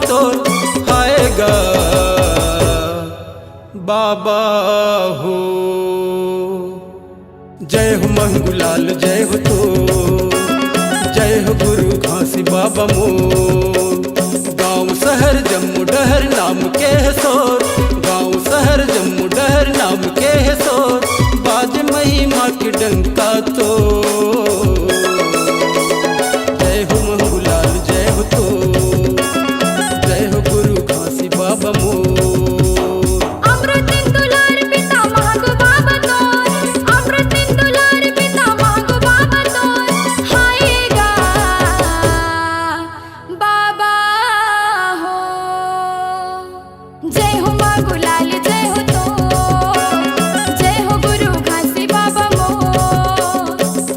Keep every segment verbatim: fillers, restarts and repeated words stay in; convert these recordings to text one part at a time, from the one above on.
तोर, हाय गा बाबा हो। जय हो मंगूलाल, जय हो तोर, जय हो गुरु घासी बाबा मोर। गांव शहर जम्मो डहर नाम के हे सोर, गांव शहर जम्मो डहर नाम के हे सोर, बाजे महिमा के डंका तोर। जय हो मंगूलाल, जय हो तोर, जय हो गुरु घासी बाबा मोर। अमृतिन दुलार पिता मांगो बाबा तोर, अमृतिन दुलार पिता मांगो बाबा तोर, हाय गा बाबा हो। जय हो मंगूलाल, जय हो तोर, जय हो गुरु घासी बाबा मोर।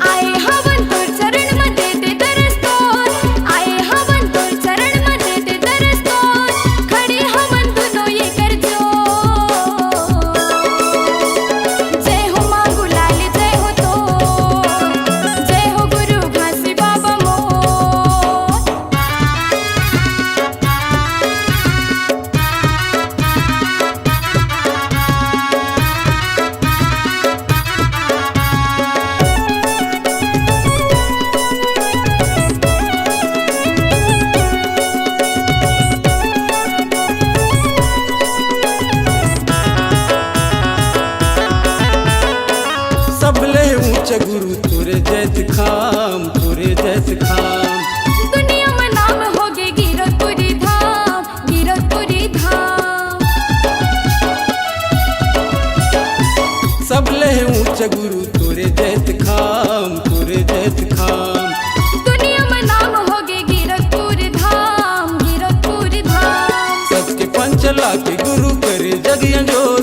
आए हवन तोर चरण म दे दे दरस तोर, आए हवन तोर चरण म दे दे दरस तोर, खड़े हवन दुनो ये कर जोर। जय हो मंगूलाल, जय हो तोर, जय हो गुरु घासी बाबा मोर। सबले ऊंचा गुरु तोरे जैत खाम, तोरे जैत खाम। दुनिया में नाम होगे गिरौदपुरी धाम, गिरौदपुरी धाम। सबले ऊंचा गुरु तोरे जैत खाम, तोरे जैत खाम। दुनिया में नाम होगे गिरौदपुर धाम, गिरौदपुर धाम। सत के पंचला के गुरु करे जग अंजोर,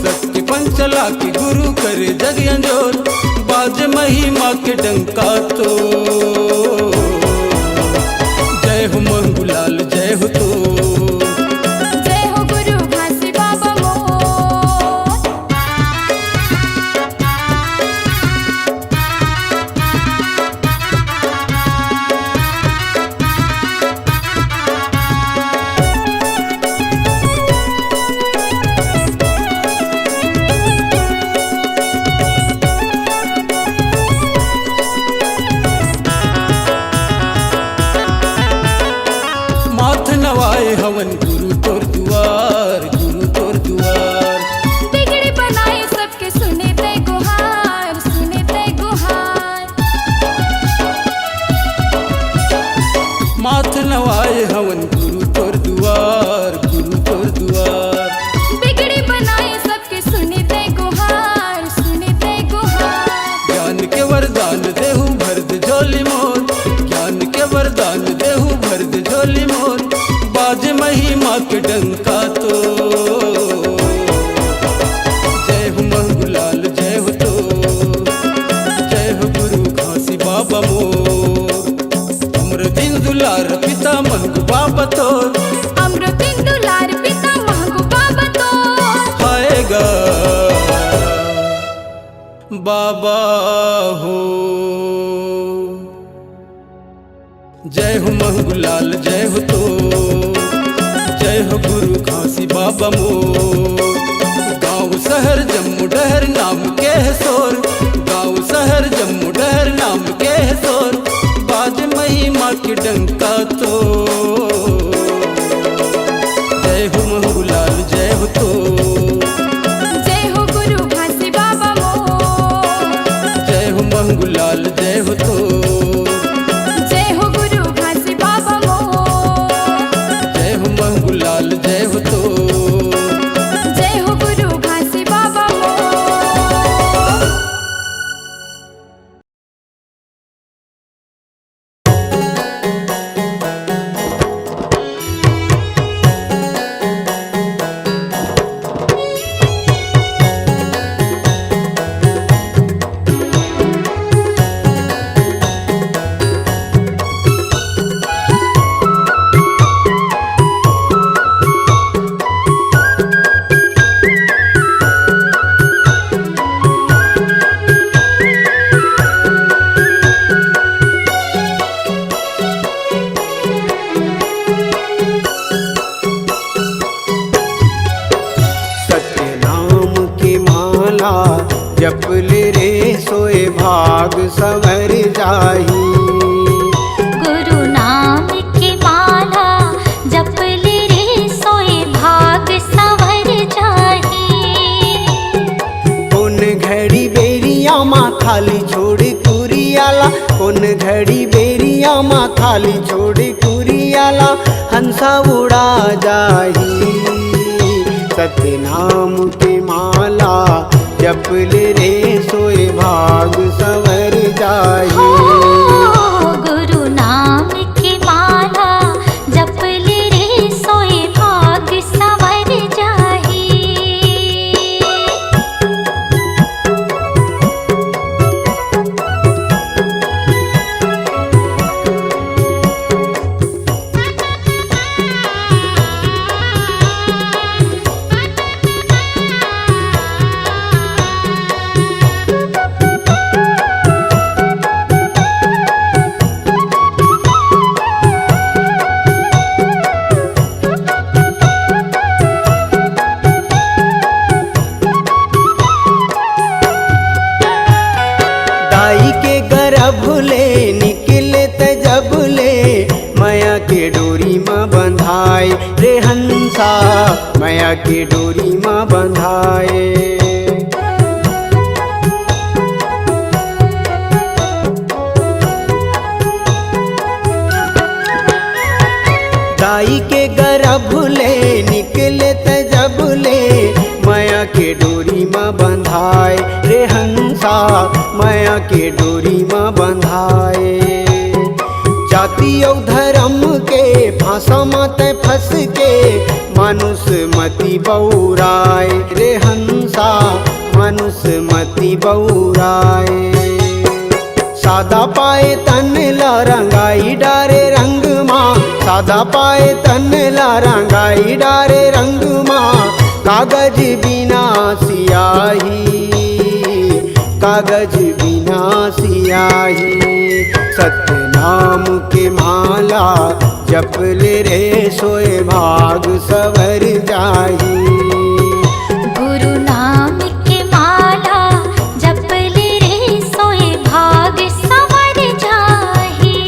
सत के पंचला के गुरु करे जग अंजोर। बाजे महिमा के डंका तोर। जय हो मंगूलाल, जय हो तोर। जय हो गुरु घासी बाबा मोर। माथ नवाए हवन गुरु तोर दुआर, गुरु तोर दुआर। बिगड़ी बनाए सबके सुने ते गुहार, सुने ते गुहार। माथ नवाए हवन गुरु तोर दुआर, गुरु तोर दुआर। बिगड़ी बनाए सबके सुने ते गुहार, सुने ते गुहार। ज्ञान के वरदान देहु भर दे झोली मोर, ज्ञान के वरदान देहु भर दे झोली मोर। बाजे महिमा के डंका तोर। जय हो मंगूलाल, जय हो तोर, जय हो गुरु घासी बाबा मोर। अमृतिन दुलार पिता मंगू बाबा तोर। अमृतिन दुलार पिता मंगू बाबा तोर। हाय गा बाबा हो। जय हो मंगूलाल, जय हो तोर, जय हो गुरु घासी बाबा मोर। गांव शहर जम्मो डहर नाम के हे सोर, गांव शहर जम्मो डहर नाम के हे सोर। बाजे महिमा के डंका तोर। जय हो मंगूलाल, जय हो तोर। जय हो गुरु घासी बाबा मोर। जय हो मंगूलाल, जय हो तोर। जय हो गुरु घासी बाबा मोर। जय हो मंगूलाल, जय हो तोर। जय हो गुरु घासी बाबा मोर। जप ले रे सोए भाग संवर जाही। गुरु नाम के माला जप ले रे सोए भाग संवर जाही। कोन घड़ी बेरिया मा खाली छोड़ कुरियाला, कोन घड़ी बेरिया मा खाली छोड़ कुरियाला, हंसा उड़ा जाही। सतनाम के माला जप ले रे सोए भाग संवर जाही। हो, गुरु नाम के माला जप ले रे सोए भाग संवर जाही। दाई के गर्भ ले निकले त जब ले, मया के डोरी म बंधाए रे हंसा, मया के डोरी म बंधाए। दाई के गर्भ ले निकले त जब ले, मया के डोरी म बंधाए रे हंसा, मया के डोरी म बंधाए। जाति अउ धर्म के फांसा म तै फंस के, मानुष मति बउराए रे हंसा, मानुष मति बउराए। सादा पाए तन ला रंगाई डारे रंग मा, सादा पाए तन ला रंगाई डारे रंग मा, कागज बिना सियाही, कागज बिना सियाही। सतनाम के माला जप ले रे सोए भाग संवर जाही। गुरु नाम के माला जप ले रे सोए भाग संवर जाही।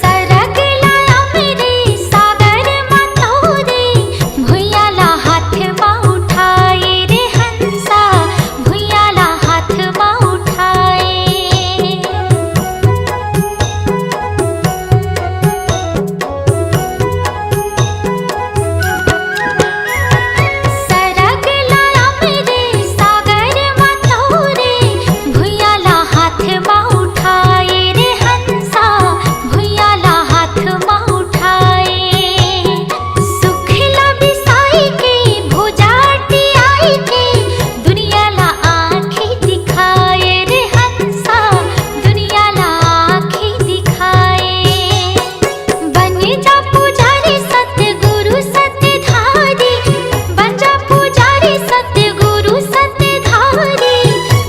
सरग ला अमरी सागर म तोरे, भुइयां ला हाथ म उठाए रे हंसा, भुइयां ला हाथ म उठाए। सरग ला अमरी सागर म तोरे, भुइयां ला हाथ म उठाए रे हंसा, भुइयां ला हाथ म उठाए। सुख ला बिसाई के, भुजा टियाई के, दुनिया ला आँखी दिखाए रे हंसा, दुनिया ला आँखी दिखाए। बन जा पुजारी सतगुरु सतधारी, बन जा पुजारी सतगुरु सतधारी,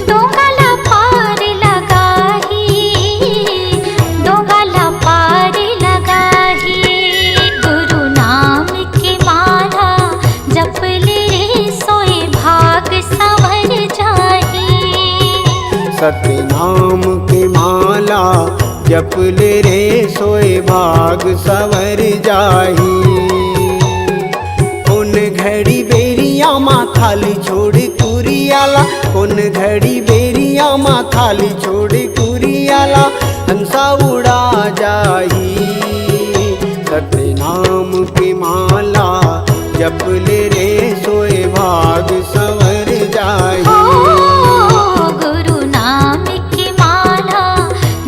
डोंगा ला पार लगाही, डोंगा ला पार लगाही। गुरु नाम के माला जप ले रे सोए भाग संवर जाही। सतनाम के माला जप ले रे सोए भाग संवर जाही। कोन घड़ी बेरिया मा खाली छोड़ कुरियाला, कोन घड़ी बेरिया मा खाली छोड़ कुरियाला, हंसा उड़ा जाही। सतनाम के माला जप ले रे सोए भाग संवर जाही। ओ गुरु नाम के माला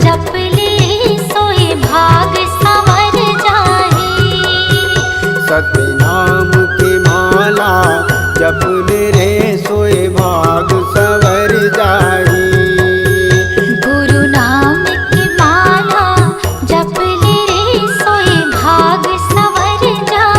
जप ले रे सोए भाग संवर जाही। सतनाम के माला जप ले रे सोए भाग संवर जाही। गुरु नाम के माला जप ले रे सोए भाग संवर जाही।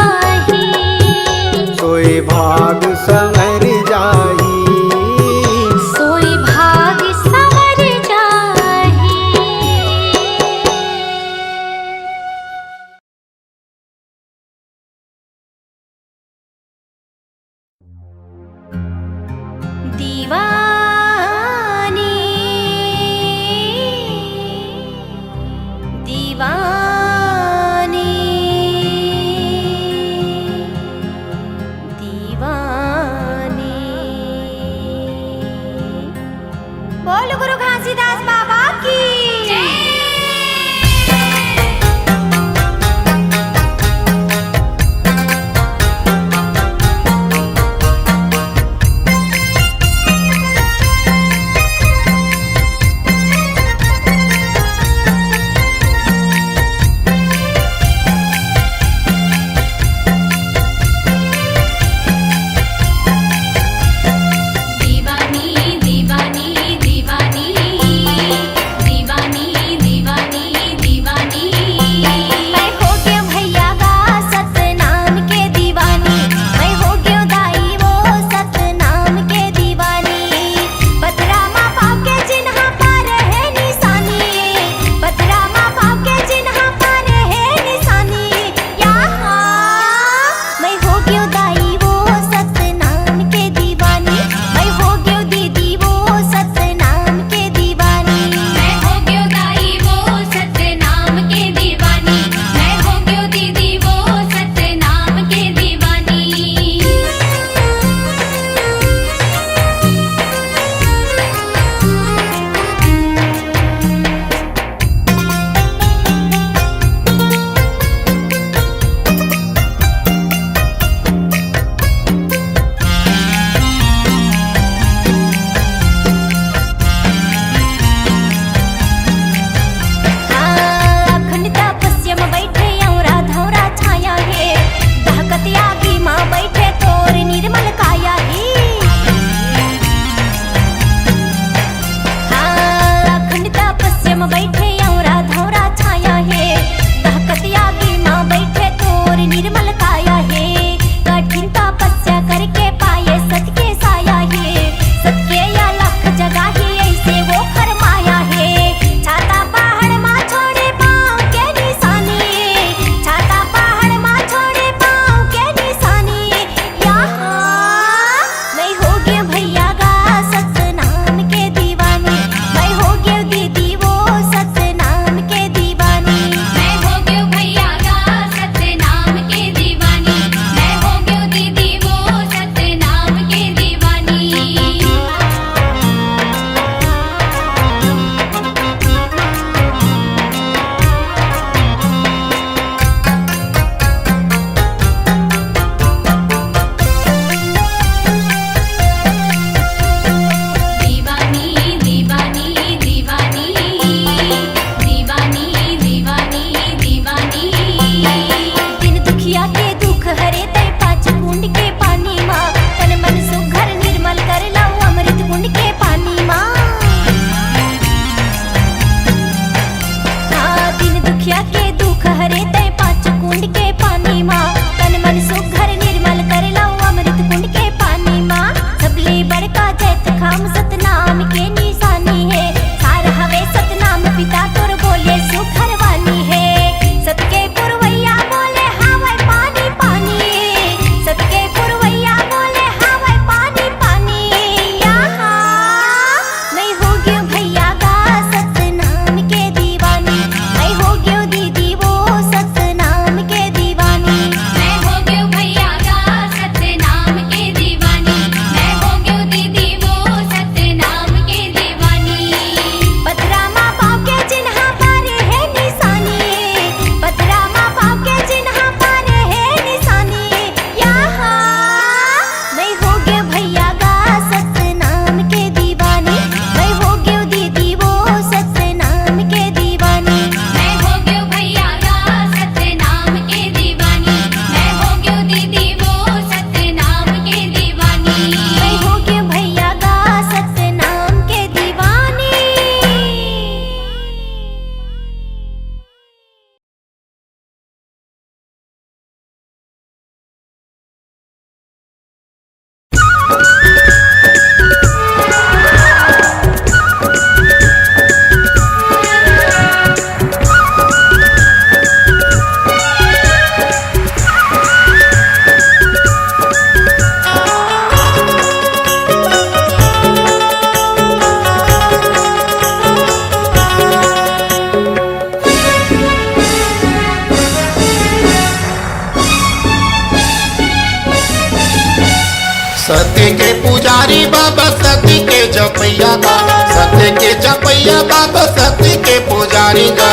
के पुजारी बाबा सत्य के जपैया गा, सत्य के जपैया बाबा सत्य के पुजारी गा।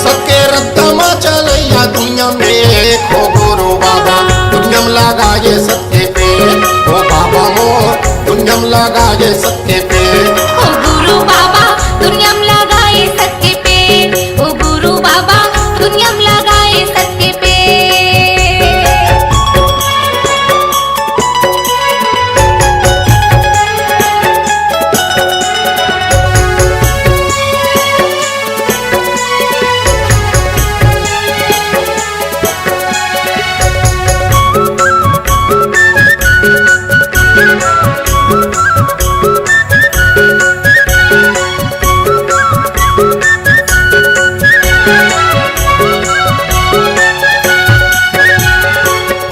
सत्य रद्दा मा चलैया दुनिया में हो गुरु बाबा, दुनिया में लगा ये सत्य पे, ओ बाबा मोर दुनिया में लगा ये सत्य पे। ओ गुरु बाबा दुनिया में लगा ये सत्य पे, ओ गुरु बाबा दुनिया में लगा ये सत्य पे।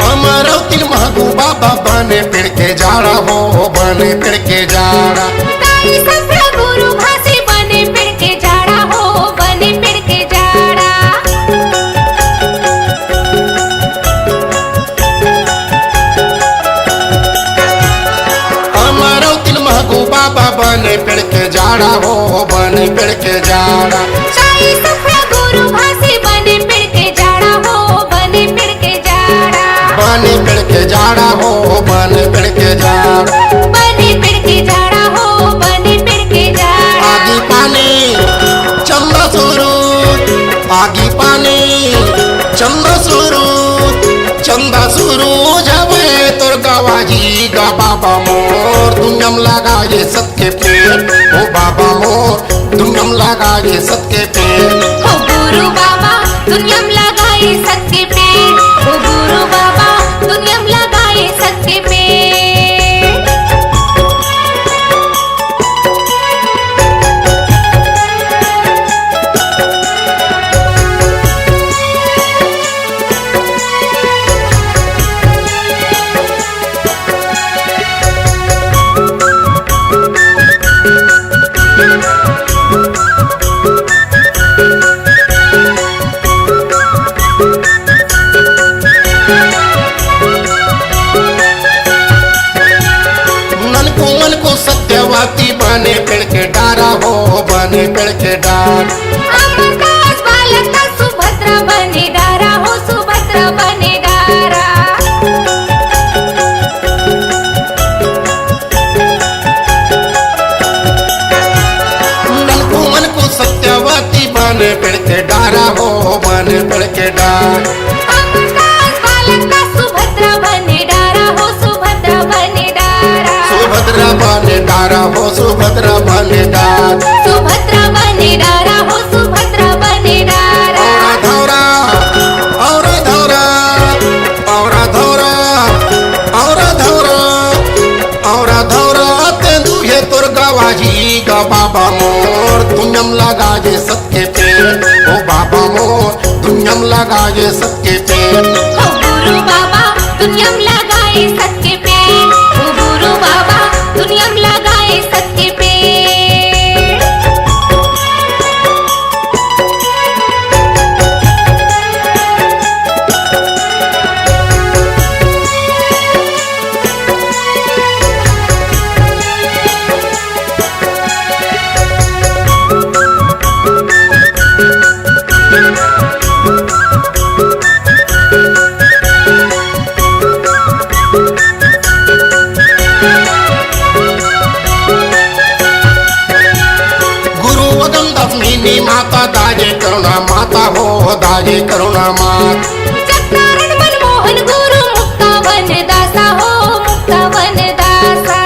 अमरौती महगू बाबा बने पेड़ के जाड़ा हो, बने पेड़ के जाड़ा। ताई सफरा गुरु भासी बने पेड़ के जाड़ा हो, बने पेड़ के जाड़ा। अमरौती महगू बाबा बने पेड़ के जाड़ा हो, बने पेड़ के जाड़ा। ताई सफरा गुरु भासी बने पेड़ के जाड़ा हो, बने पेड़ के जाड़ा। बने पेड़ के जाड़ा हो, बने पेड़ के जाड़ा। बने पेड़ के जाड़ा हो, बने पेड़ के जाड़ा। आगी पानी चंदा सुरूज, आगी पानी चंदा सुरूज, चंदा सुरूज हवे तोर गवाही गा बाबा मोर, दुनिया में लगा ये सत्य के पेड़, ओ बाबा मोर, दुनिया में लगा ये सत्य के पेड़। हो गुरु बाबा दुनिया में लगा ये सत्य के पेड़, हो गुरु बाबा दुनिया में लगा ये सत्य के पेड़। ननको मनको सत्यवती बने पेड़ के डारा हो, बने पेड़ के डार। अमरदास बालक का सुभद्रा बने डारा हो, सुभद्रा बने डारा। ननको मनको सत्यवती बने पेड़ के डारा हो, बने पेड़ के डार। अमरदास बालक का सुभद्रा बने डारा हो, सुभद्रा बने डारा। सुभद्रा बने डारा हो, सुभद्रा बने डार। सुभद्रा बने डारा हो, सुभद्रा बने डारा। औरा धौरा, औरा धौरा, औरा धौरा, औरा धौरा, औरा धौरा, तेंदू हे तोर गवाही गा बाबा मोर, दुनिया में लगा ये सत्य के पेड़, ओ बाबा मोर, दुनिया में लगा ये सत्य के पेड़। हो गुरु बाबा दुनिया में लगा ये सत्य के पेड़, हो गुरु बाबा दुनिया में लगा ये सत्य के पेड़। गुरु वदन दसमिनी माता, दाजे करुणा माता हो, दाजे करुणा माता। जगतारण मनमोहन गुरु मुक्तावन दासा हो, मुक्तावन दासा।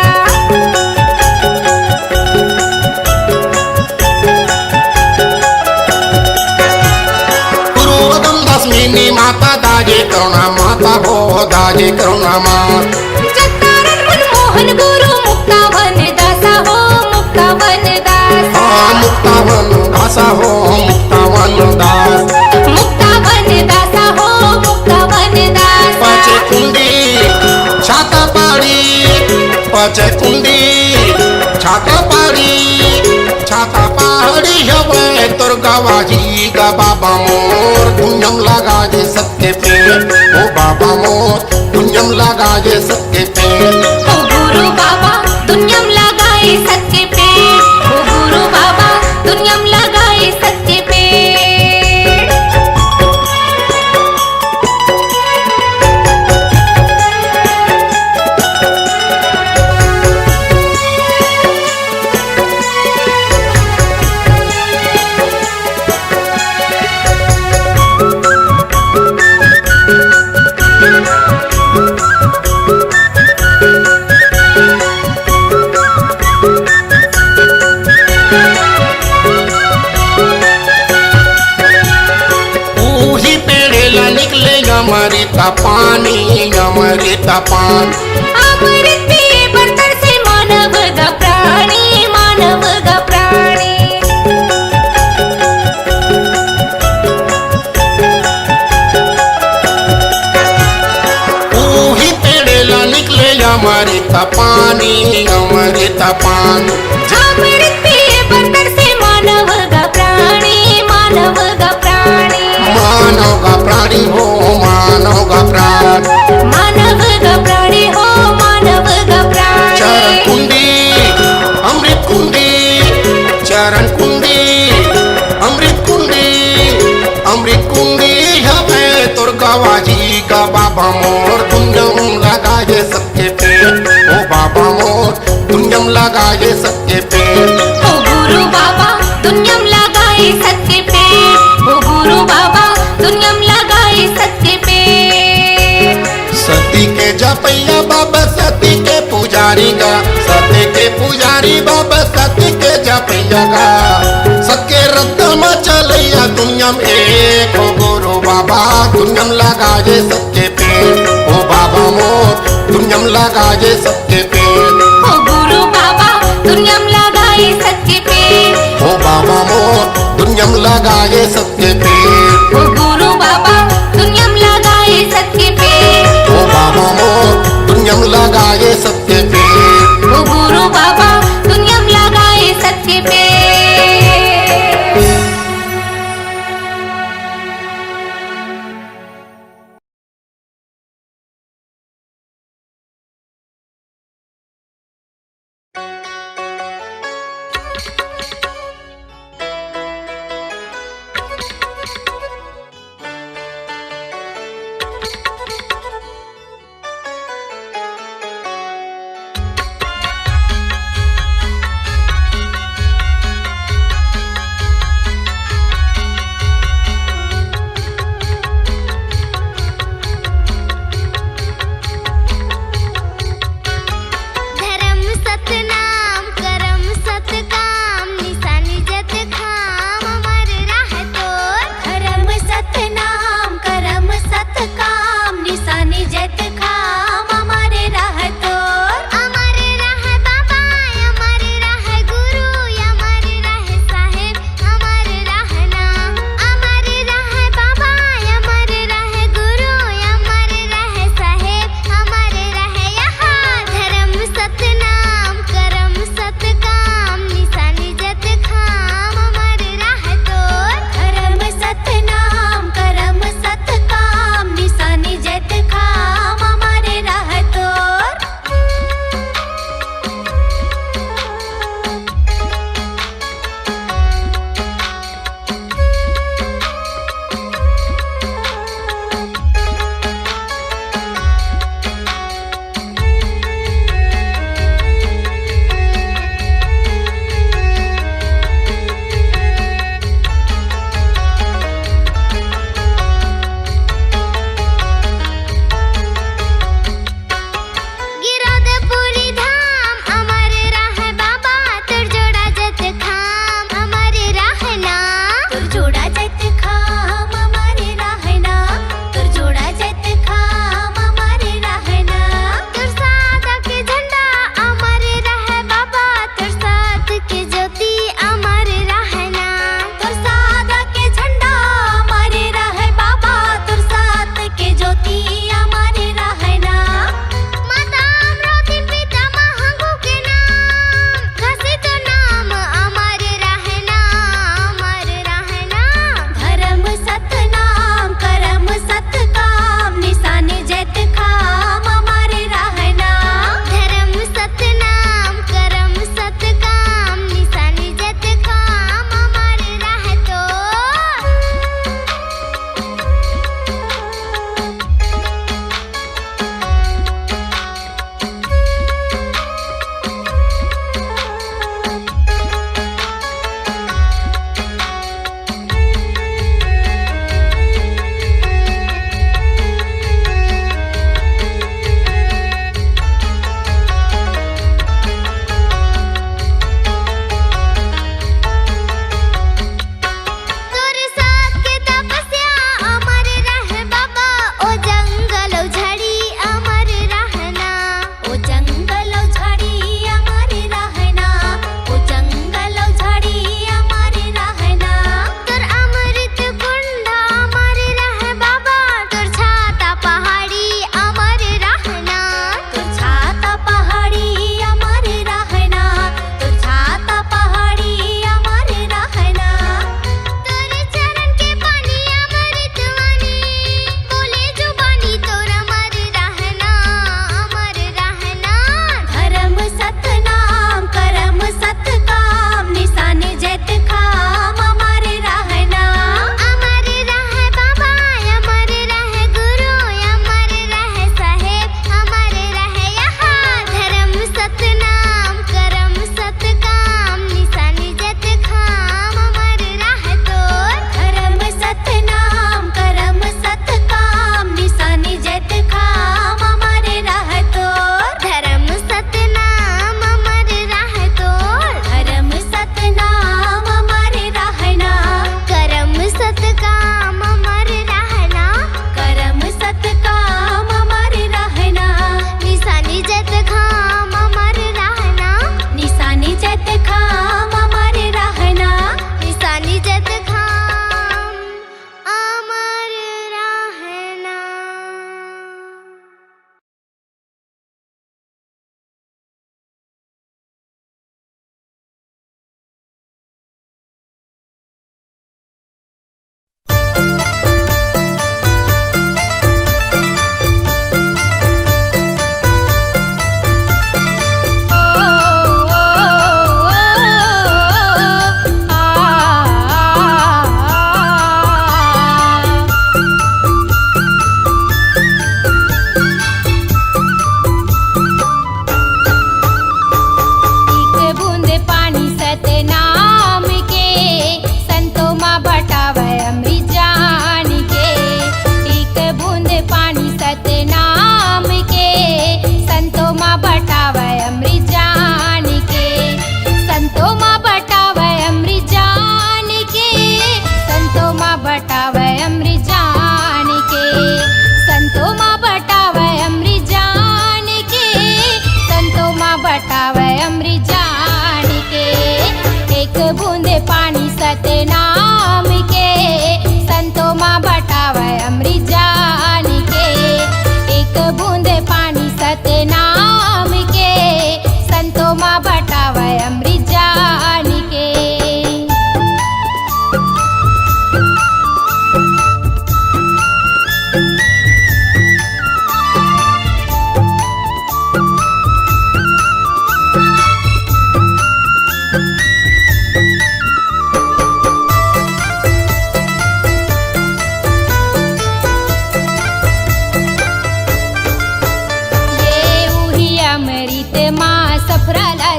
गुरु वदन दसमिनी माता, दाजे करुणा माता हो, दाजे करुणा माता। जगतारण मनमोहन गुरु मुक्तावन दासा हो, मुक्तावन दासा। हाँ, मुक्तावन दासा हो, मुक्तावन दास। मुक्तावन दासा हो, मुक्तावन दासा। पाचे कुंडी छाता पाड़ी, पाचे कुंडी छाता पाड़ी, छाता पाड़ी हवे तोर गवाही गा बाबा मोर, दुनिया में लगा ये सत्य के पेड़, ओ बाबा मोर, दुनिया में लगा ये सत्य के पेड़। ओ गुरु पेड़े ला निकले अमृत पानी, अमृत पानी। अमृत पिए बर तरसे मानव ग प्राणी, मानव ग प्राणी। उही पेड़े ला निकले अमृत पानी, अमृत पानी। अमृत पिए बर तरसे मानव ग प्राणी, मानव ग प्राणी। मानव ग प्राणी हो, मानव ग प्राणी। मानव ग प्राणी हो, मानव ग प्राणी। चरण कुंडी, अमृत कुंडी, चरण कुंडी, अमृत कुंडी, अमृत कुंडी हवे तोर गवाजी ग बाबा मोर, दुनियम लगाए सबके पेट। ओ बाबा मोर, दुनियम लगाए सबके पेट। ओ गुरु बाबा, दुनियम लगाए सबके पेट। ओ गुरु बाबा, दुनियम लगाए सबके पेट। सती के जपैया बाबा, सती के पुजारी गा, सती के पुजारी बाबा, सती के जपैया गा। सबके रद्दा म चलैया दुनियम एक। ओ गुरु बाबा, दुनियम लगाए सबके पेट। ओ बाबा मोर, दुनियम लगाए सबके पेट। ओ गुरु बाबा, दुनियम लगाए सबके पेट। ओ बाबा मोर, दुनियम लगाए सबके पेट। ओ गुरु बाबा, दुनियम लगाए सबके पेट। ओ बाबा मोर, दुनियम लगाए सबके पेट। ओ गुरु बाबा, दुनियम लगाए सबके पेट।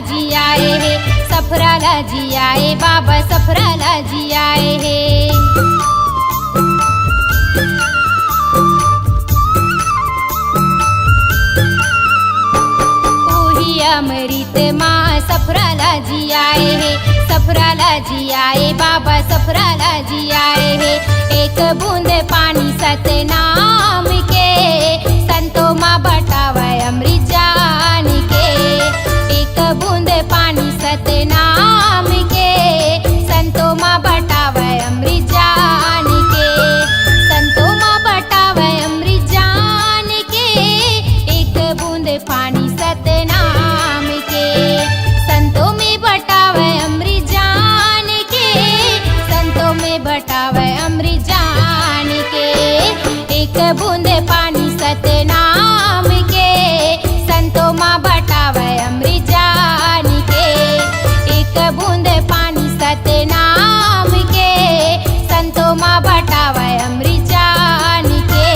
जियाए हे, सफरा ला जियाए बाबा, सफरा ला जियाए हे। उही अमृत मा सफरा ला जियाए हे, सफरा ला जियाए बाबा, सफरा ला जियाए हे। एक बूंद पानी सतनाम के, संतो मा बटावय अमृत जान के। एक बूंद पानी सतनाम के, संतो मा बटावय अमृत जान के। संतो मा बटावय अमृत जान के, एक बूंद पानी सतनाम के। संतो में बटावय अमृत जान के, संतो में बटावय अमृत जान के। एक बूंद पानी सतनाम के, संतो मा बटावय अमृत जान के। एक बूंद पानी सतनाम के, संतो मा बटावय अमृत जान के।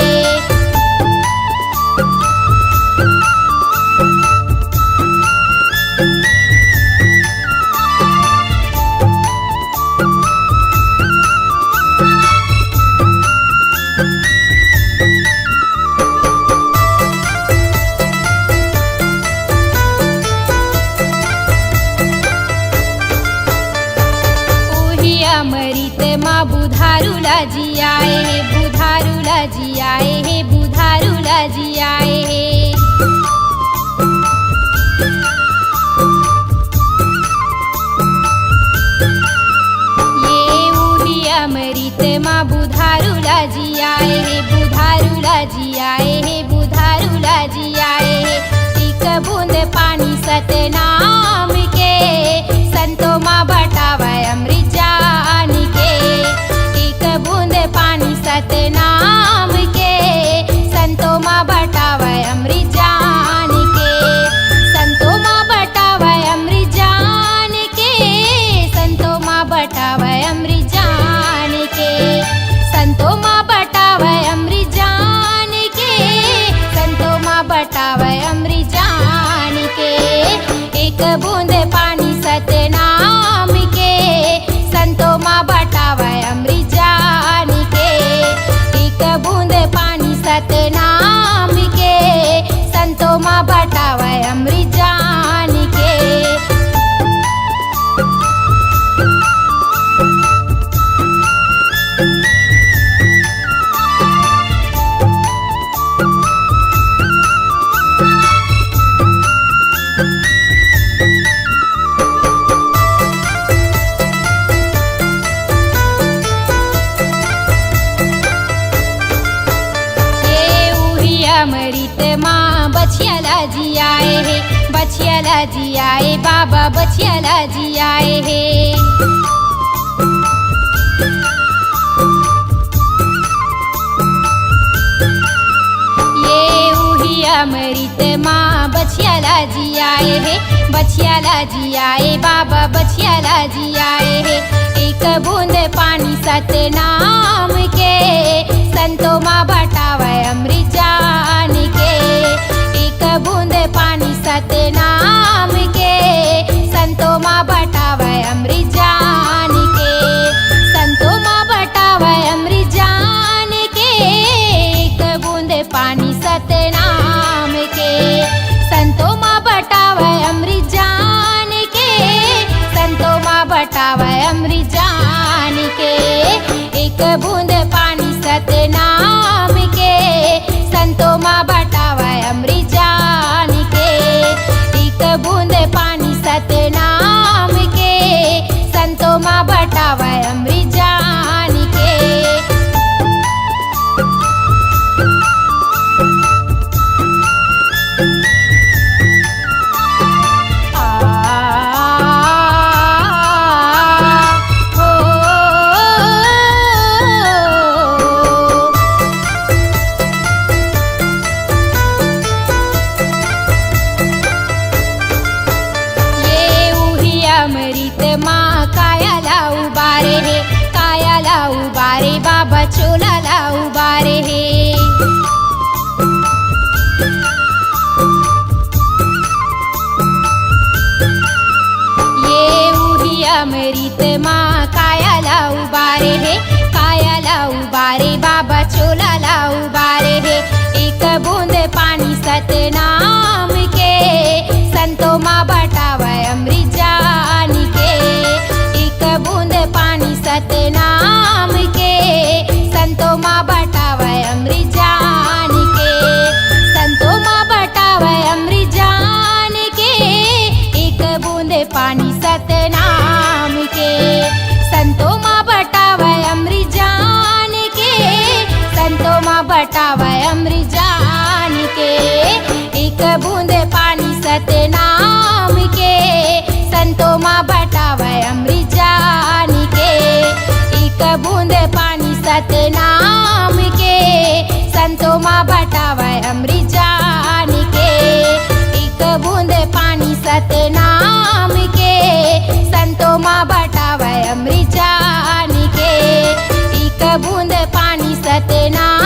उही अमृत मा बुधारू ला जियाए हे, बुधारू ला जियाए हे, बुधारू ला जियाए हे। ये उही अमृत मा बुधारू ला जियाए हे, बुधारू ला जियाए हे, बुधारू ला जियाए हे। एक बूंद पानी सतनाम के, संतो मा बटावय अमृत जान के। एक बूंद पानी सतनाम के, संतो मा बटावय अमृत जान के। संतो मा बटावय अमृत जान के, संतो मा बटावय अमृत जान के। संतो मा बटावय अमृत जान के, संतो मा बटावय अमृत जान के। एक बूंद पानी सतनाम के, संतो मा बटावय अमृत जान के। एक बूंद पानी सतनाम के, संतो मा बटावय अमृत जान के। ये उही अमृत मा बछिया ला जियाए हे, बछिया ला जियाए बाबा, बछिया ला जियाए हे। ये उही अमृत मा बछिया ला जियाए हे, बछिया ला जियाए बाबा, बछिया ला जियाए हे। एक बूंद पानी सतनाम के, संतो मा बटावय अमृत जान के। एक बूंद पानी सतनाम के, संतो मा बटावय अमृत जान के। संतो मा बटावय अमृत जान के, एक बूंद पानी सतनाम के। संतो मा बटावय अमृत जान के, संतो मा बटावय अमृत जान के। एक बूंद पानी सतनाम के, संतो मा बटावय अमृत जान के। एक बूंद पानी सतनाम के, संतो मा बटावय अमृत जान के। अमृत मा काया ला उबारे हे, काया ला उबारे बाबा चोला ला उबारे हे। एक बूंद पानी सतनाम के, संतो मा बटावय अमृत जान के। एक बूंद पानी सतनाम के, संतो मा बटावय अमृत जान के। संतो मा बटावय अमृत जान के, एक बूंद पानी सतनाम के। संतो मा बटावय अमृत जान के, संतो मा बटावय अमृत जान के। एक बूंद पानी सतनाम के, संतो मा बटावय अमृत जान के। एक बूंद पानी सतनाम के, संतो मा बटावय अमृत जान के। एक बूंद पानी सतनाम के, संतो मा बटावय अमृत जान के। एक बूंद पानी सतनाम